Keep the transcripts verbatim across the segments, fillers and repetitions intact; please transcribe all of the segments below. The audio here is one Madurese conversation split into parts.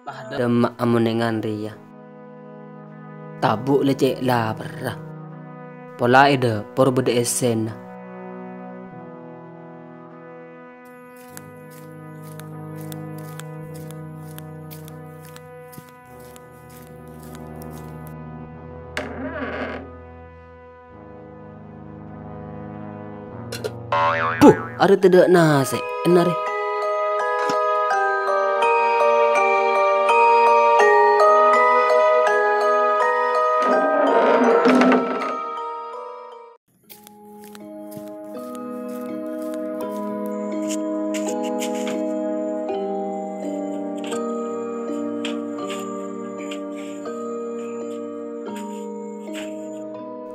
Dâmma'a mon è ngan rèya. Tabu' la cè' laperra. Pola è dâpor bâdâ essèna. Buh, arè tadâ' nasè', enna' rè.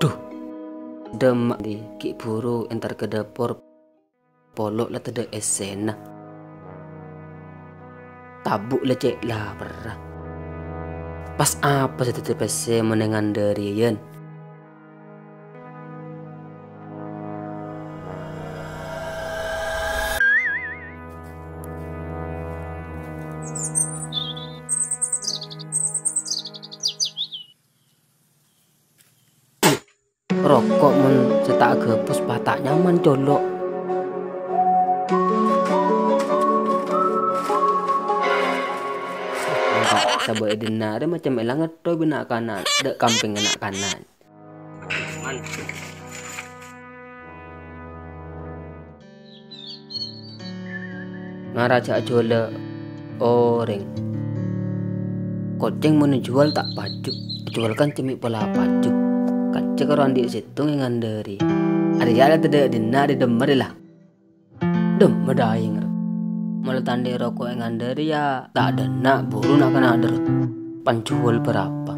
Dhu, dâmma' dhi, ghi' buru entar ka dâpor, polo' la tadâ' essèna. Tabu' la cè' laperra. Pas apa sè daddi pèssè mon è ngan dâriyân? Roko' mon sè ta' aghâbus pas ta' nyaman colo'. Engko' sabâ' è dinna' rè macem èlang ngetto bi' na'-kana', dâ' kampèng na'-kana'. Ngara jhâ' ajhuwâlâ orèng. Kocèng mon èjhuwâl ta' paju, èjhuwâl kan cè' mè' pola paju. Kacè karo andi' sèttong è ngan dâri. Arèya la tadâ' dinna' rè dâmma rè la. Dâmma dâing rè. Mon la ta' andi' roko' è ngan dâri ya ta' dâna' buru na'-kana' dâr. Panjhuwâl bârâmpa.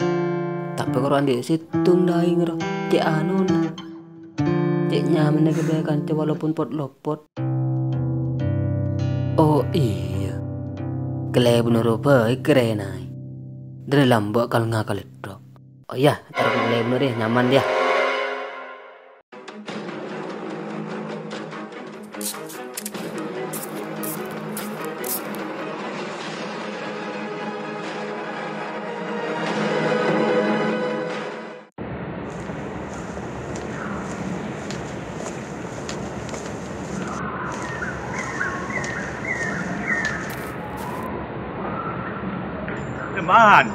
Tapè karo andi' sèttong dâing rè. Cè' anona. Cè' nyamana ghâbây kanca walaupun pot-lopot. Oh iyâ. Kalèbunna rowa bhâi karènaè. Dâri lambâ' kal-ngakalèddhok. Oh iyâ, entar kalèbunna rè, nyaman rè. Leman.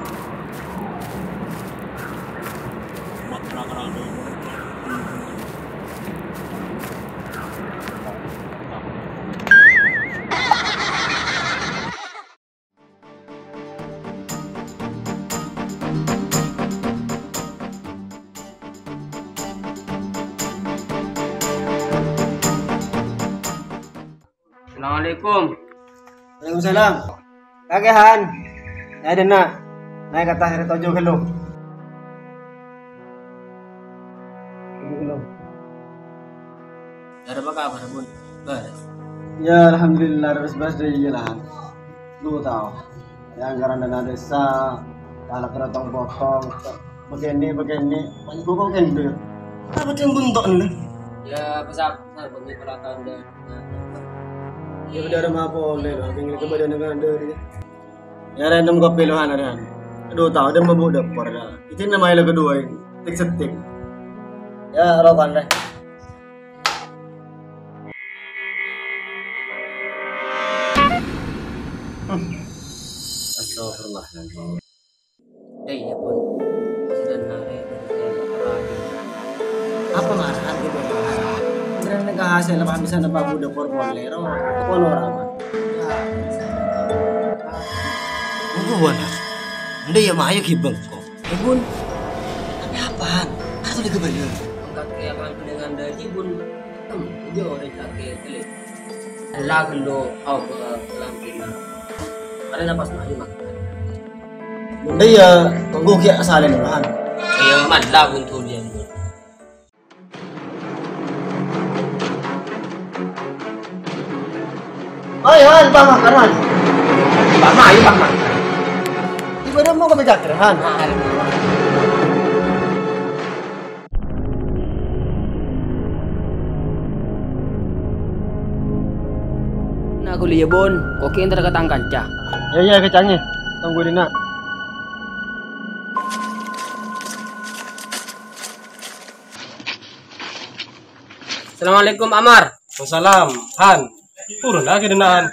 Assalamualaikum. Waalaikumsalam. Kakè, Han. Naè dâna'. Naè ka attas rè toju' ghâllu. Toju' ghâllu. Dâ' apa kabhâr, Bun? Bârâs? Ya, alhamdulillah, bârâs-bârâs dâ' iyâ, Han. Lu tao. Anggaran dâna dhisa, kala kera tong-potong, begini, begini, banyak buku kan itu ya. Apa yang buntok ini? Ya, besar, besar, begini peralatan dâ'. Ya, udah ada apa oleh lo, yang ini kemudian dengan dâri. Ya, random kopi lo, Han, Han. Aduh, tao, dâ' mabuk dâpor, ya. Itu namanya lo kedua ini, tik-setik. Ya, rokokan deh. Astagfirullahaladzim. Eh, iyâ, Bun. Sudah nari, sudah nari. Apa marah gitu? Beneran nggak hasil apa bisa nembak budak por bolero? Apa lo orang? Tunggu, Wan. Nda ya mayu gibeng kok. Eh, Bun. Tapi apaan? Aku lagi bayar. Angkat ke yang dengan dâji, Bun. Hmm, iya, orang sakit, kali. Ella ghâllu aobâ lampi'na. Arèya pas maju, Mak. Bunda ya, tunggu ki asalin, Han. Iya, malla buntu dia. Ayo, Han, Pak Mak, Han. Pak Mak, ayo, Pak Mak. Ibadah mau ke Megaker, Han. Na' ghuliyâ, Bun. Koki entar ka tang kanca. Iyâ, iyâ, kècangè. Tunggu dina. Assalamualaikum, Amar. Waalaikumsalam, Han. Turun lagi dina, Han.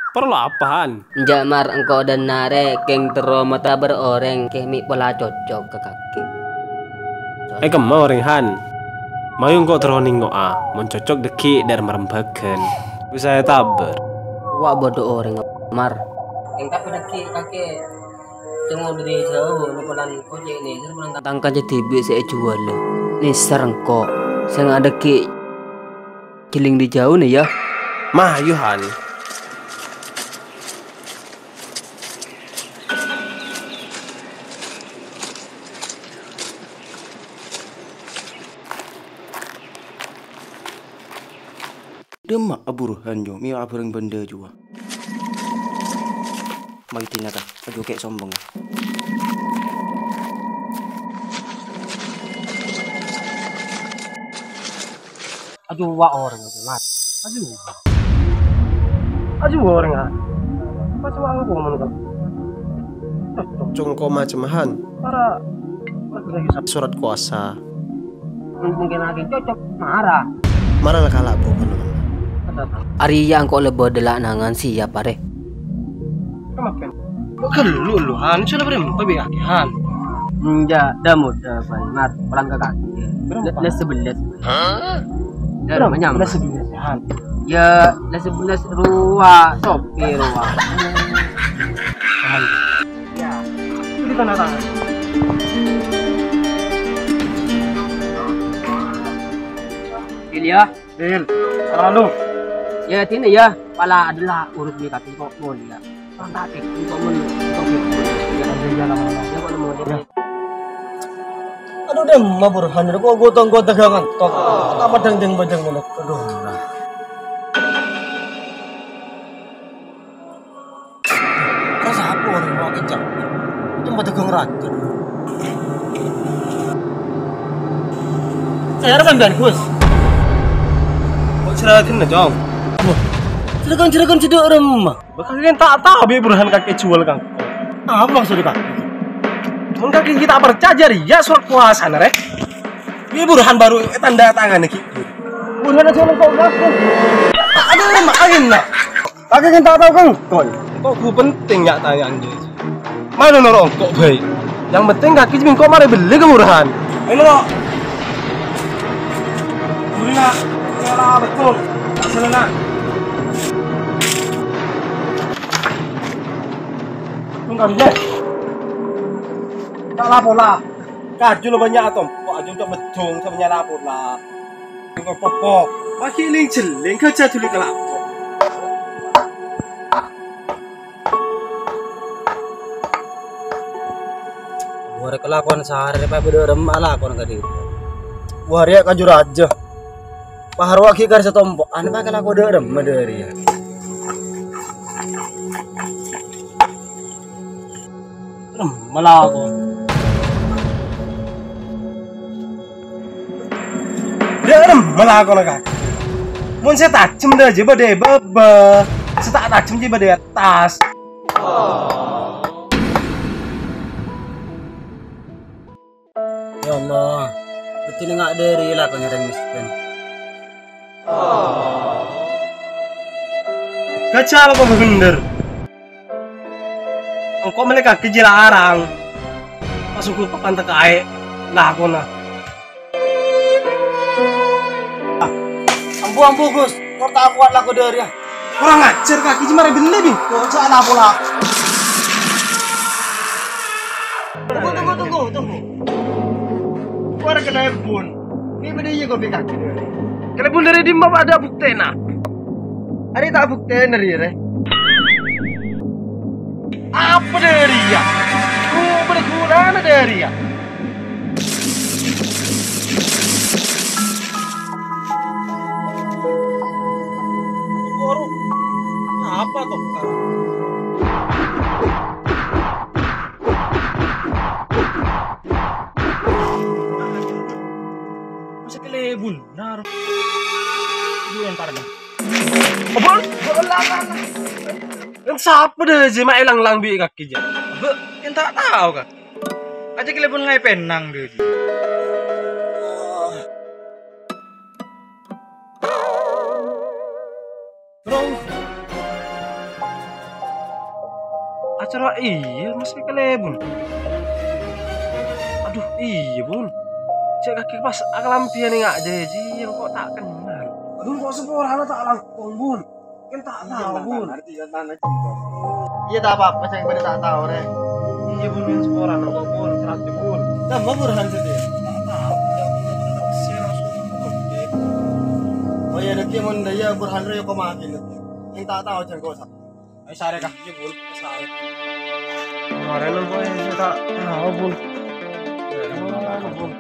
Parlo apa, Han? Enjâ', Mar, engko' dâ'enna' rè kèng terro matabâr orèng kè mè' pola cocok ka kakè. È kemma orèng, Han? Mayu engko' terro nèngo'a, mon cocok dâggi' dâ'remma rembhâghân. Bisa ètabâr. Wa' bâdâ orèng, Mar. Engko' dâggi' kakè cengol dâri jhâu, nèko lan kocè' nèser, tang kanca dhibi' sè èjhuwâlâ. Nèser engko', sènga' dâggi' jhelling dâri jhâu nè, yâ. Mayu, Han. Dâ'emma Abu Burhan, Jo, mè' abhâreng bâ'na jhuwa. Mayu dina, ka, aju kè' sombong, ka. Aju wa' orèng, aju, Mat. Aju. Aju wa' orèng, ah. Pas wa' aku ngomong, ka. Cong, ko' macem, Han. Para. Surat kuasa. Mungkin lagi cocok, mara. Mara la kala' bokol. Arèya engko' la bâdâ la' nangan siap arè. Kok ghâllu lu, Han? Sala bârâmpa bi' kakè, Han? Enjâ', dâ-modâ, Bang. Mat, polan ka kakè. Bârâmpa? La, la sabellâs. Hah? Dâ' bârâmpa? La sabellâs, Han. Yâ, la sabellâs rowa, sopè rowa. Han. Yâ. Itu tanda tangan. Ilya. Bil, terlalu. Yâ, dina, yâ. Pala adâlla urut mi kakè ko' molja. Pantate, ko' mon, ko' mon. Yâ, yâ, yâ, lama-lama. Yâ, ko' mon. Yâ. Adu, dâ'emma Burhan, ko' gotong-gotong ngantok. Apa deng-deng bajang ngono? Adu, nah. Rasa apa orang mau kencang? Itu mau dagang raja. Saya sampean, Gus. Kok juragan, Cong? Wah, juragan-juragan cedhak remma. Bakal kalian tak tahu, Abi Burhan kakè jual, Kang. Apa maksud kakè? Mun kakè ghi' ta' parcajâ, rèya surat kuasana, rè. Abi Burhan baru tanda tangan, ghi. Burhan aja nengko, Kang. Aduh, mak, ayo, nak. Kakè kan ta' tao, Kang. Kon. Kok gu penting ya tanyaan, Jis? Mano noro' engko' bhâi. Yang penting kakè jemingko mare bellè ka Burhan. Ayo, noro'. Buri, nak. Nyala betul. Selena. Tunggu, Jis. Tak lapo la. Kaju lo bannya' atom. Kok aju untuk bedung sama nyala pola. Kok popo. Pagi ling-jeling kaja duli kalako. Wah, rè kalakowan sarè, rè, pa' bâdâ remma lakona kadhi. Wah, rèya kaju raja. Paharowagi kar satompo'an, pa' kalako dâ' remma dâ' rèya. Remma lakona. Dâ' remma lakona, Kak. Mon sè tajem dâ' jiyâ bâdâ è bâbâ, sè ta' tajem jiyâ bâdâ è attas. Ya Allah, bhâdhina nga' dâri lakona orèng mèskèn. Kacala kok bhender. Engko' mèlè kakè jiyâ larang. Pas engko' pantekaè lakona. Ambu, ambu, Gus. Kor ta' kowat lako dâri, yâ. Kurang ajar, kakè jiyâ marè bellè, Bi. Kok jâ' la pola. Tunggu, tunggu, tunggu, tunggu. Kor kalèbun. Mè' bâdâ iyâ kopi kakè dâri. Kalèbun dâri dimma bâdâ buktèna? Arè ta' buktèna, rè, rè. Apa dâri, yâ? Kok bâdâ ghunana dâri, yâ? Waduh, apa toh? Masih kelebun, nah. Dulu yang parah. Abang, abang, abang. Sapa dâ' jiyâ ma' èlang-lang bi' kakè jiyâ? Bâ, enten ta' tao, Ka'. Ajâ kalèbun ngaè pènang dâ' jiyâ. Bro. Acara iyâ, masih kalèbun. Aduh, iyâ, Bun. Cè' kakè pas akalambhiyân nga' jâ, jiyâ, kok ta' kennal. Aduh, kok saporana ta' langkong, Bun? Kan ta' tao, Bun. Iyâ, ta' apa-apa, sèng bâdâ ta' tao, rè. Iyâ, Bun, kan saporana kok, Bun, serajâ, Bun. Tamba Burhan satèya. Ta' tao, ya, Bun, ta' tao. Oh, iyâ, dhâggi' mon dâ' iyâ Burhan rè koma ghi'. Sèng ta' tao, jhâ' kok sa-, Ayo, sarè, Ka'. Iyâ, Bun, sarè. Marèna, Bun, sè ta' tao, Bun. Bun.